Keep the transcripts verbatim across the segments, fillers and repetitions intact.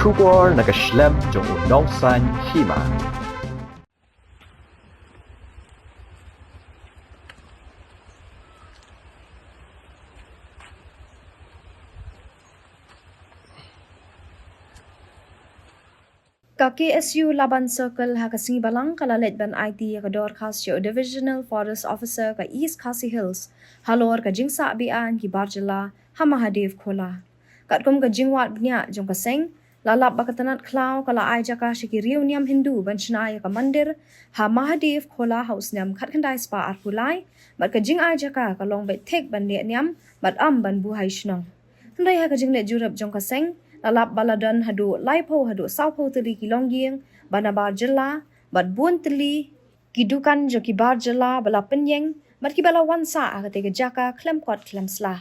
Khubor na ka shlem jong u nongsan hima. Ka K S U Laban Circle ha ka sngi Balang ka la leit ban aiti ïa ka dorkhas sha u Divisional Forest Officer ka East Khasi Hills halor ka jingsah beaiñ ki bar jylla ha Mahadev Khola. Katkum ka jingwad bniah jong ka seng, la lap ba ka tnat khlaw ka la ai jaka sha ki riewniam Hindu ban shna ïa ka mandir ha Mahadev Khola ha u snem khatkhyndai spah arphew lai, bad ka jingai jaka ka long beit thik ban leh niam bad ym ban buhai shnong. Hynrei ha ka jingleit jurip jong ka seng, la lap ba la don haduh laiphew haduh sawphew tylli ki longïing ba na bar jylla, bad bun tylli ki dukan jong ki bar jylla ba la pynïeng bad kiba la wan sah ha katei ka jaka khlem kot khlem sla.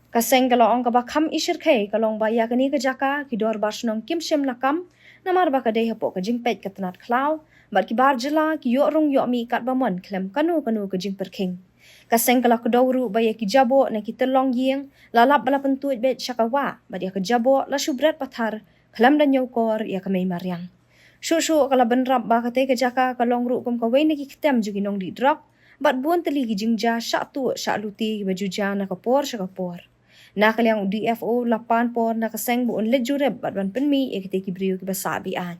Ka seng ka la ong kaba kham ishyrkhei ka long ba ïa kane ka jaka ki dorbar shnong kim shym la kam, namar ba ka dei hapoh ka jingpeit ka tnat khlaw, bad ki bar jylla ki ïoh rung ïoh mih katba mon khlem kano kano ka jingpyrkhing. Ka seng ka la kdew ruh ba ïa ki jaboh na ki tyllong ïing la lap ba la pyntuid beit sha ka wah, bad ïa ka jaboh la shu bret pathar khlem da ñiewkor ïa ka mei mariang. Shuh shuh ka la bynrap ba katei ka jaka ka long ruh kum kawei na ki ktem jong ki nongdih drok, bad bun tylli ki jingjia shah tuh shah lute kiba ju jia na ka por sha ka por. Na ka liang u D F O la pan por na ka seng ba un leit jurip bad ban pynmih ïa kitei ki briew kiba sah beaiñ.